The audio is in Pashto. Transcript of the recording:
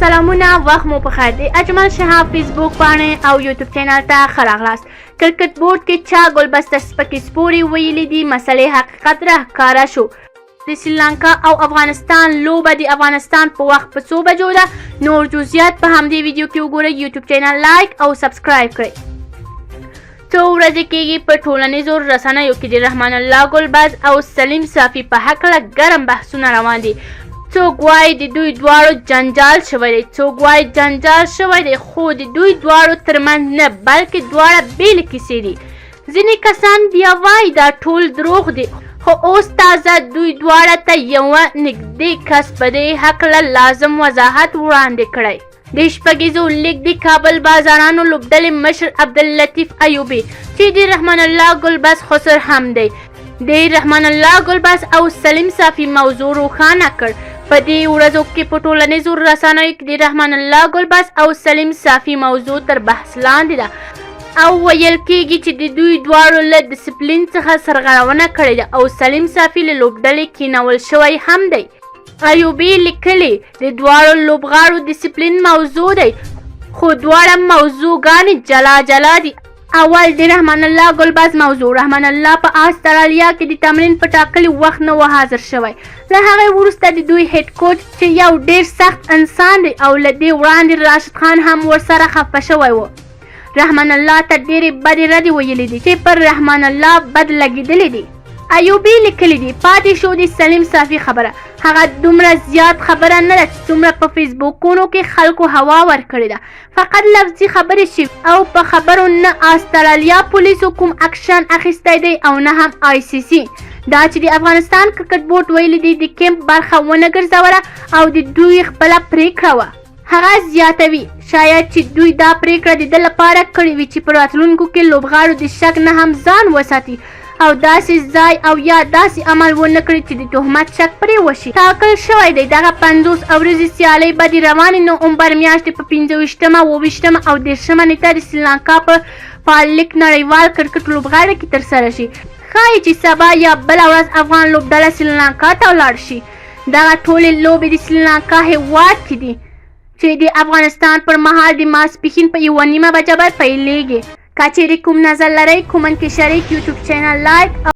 سلامونه، وخت مو په خیر. د اجمل شهاب فیسبوک پاڼې او یوټیوب چینل ته ښه راغلاست. کرکټ بورډ کې چا ګلبسته سپکې سپورې ویلي دي، مسلې حقیقت را ښکاره شو. د سریلانکا او افغانستان لوبه د افغانستان په وخت په څو بجو ده؟ نور جزئیات په همدې ویډیو کې وګورئ. یوټیوب چینل لایک او سبسکرایب کړئ. څو ورځې کېږي په ټولنیزو رسنیو کې د رحمان الله ګلباز او سلیم صافي په هکله ګرم بحثونه روان دي. څوک وایي د دوی دواړو جنجال شوی دی، څوک وایي جنجال شوی دی، خو د دوی دواړو ترمنځ نه، بلکې دواړه بېلې کیسې دي. ځینې کسان بیا وایي دا ټول دروغ دي، خو اوس تازه دوی دواړه ته یوه نږدې کس په دې هکله لازم وضاحت وړاندې کړی. د شپږیزو لیګ د کابل بازارانو لوبډلې مشر عبداللطیف ایوبي چې د رحمان الله ګلباز خسر هم دی، د رحمان الله ګلباز او سلیم صافي موضوع روښانه کړ. په دې ورځو کې په ټولنیزو رسنیو کې د رحمان الله ګلباز او سلیم صافي موضوع تر بحث لاندې ده او ویل کیږي چې د دوی دواړو له دسپلین څخه سرغړونه کړې ده او سلیم صافي له لوبډلې کینول شوی هم دی. ایوبي لیکلي، د دواړو لوبغاړو دسپلین موضوع دی، خو دواړه موضوعګانې جلا جلا دي. اول د رحمان الله ګلباز موضوع. رحمان الله په استرالیا کې د تمرین په ټاکلي وخت نه و حاضر شوی. له هغې وروسته د دوی هیډ کوچ چې یو ډیر سخت انسان دی او له دې وړاندې راشد خان هم ورسره خفه شوی و، رحمان الله ته ډېرې بدې ردې ویلې دي چې پر رحمان الله بد لګېدلي دي. ایوبي لیکلي دي، پاتې شو د سلیم صافي خبره، هغه دومره زیات خبره نه ده چې څومره په فیسبوکونو کې خلکو هوا ورکړې ده، فقط لفظي خبرې شوي او په خبرو نه استرالیا پولیسو کوم اکشن اخیستی دی او نه هم آی سي سي. دا چې د افغانستان کرکټ بورډ ویلي دي د کیمپ برخه ونه ګرځوله او د دوی خپله پرېکړه وه. هغه زیاتوي، شاید چې دوی دا پرېکړه د ده لپاره کړې وي چې په راتلونکو کې لوبغاړو د شک نه هم ځان وساتي او داسې ځای او یا داسې عمل ونه کړي چې د تهمت شک پرې وشي. ټاکل شوی دی دغه 50 اوریزې سیالۍ به د روانې نومبر میاشتې په 25مه، 27مه او 30مه نېټه د سریلانکا په پاللیک نړیوال کرکټ لوبغاړي کې ترسره شي. ښايي چې سبا یا بله ورځ افغان لوبډله سریلانکا ته ولاړ شي. دغه ټولې لوبې د سریلانکا هېواد کې دي چې د افغانستان پر مهال د ماسپښین په 1:30 بجه به پیلېږي. که چیرې کوم نظر لرئ، کومنټ کې شریک. یوټیوب چینل لایک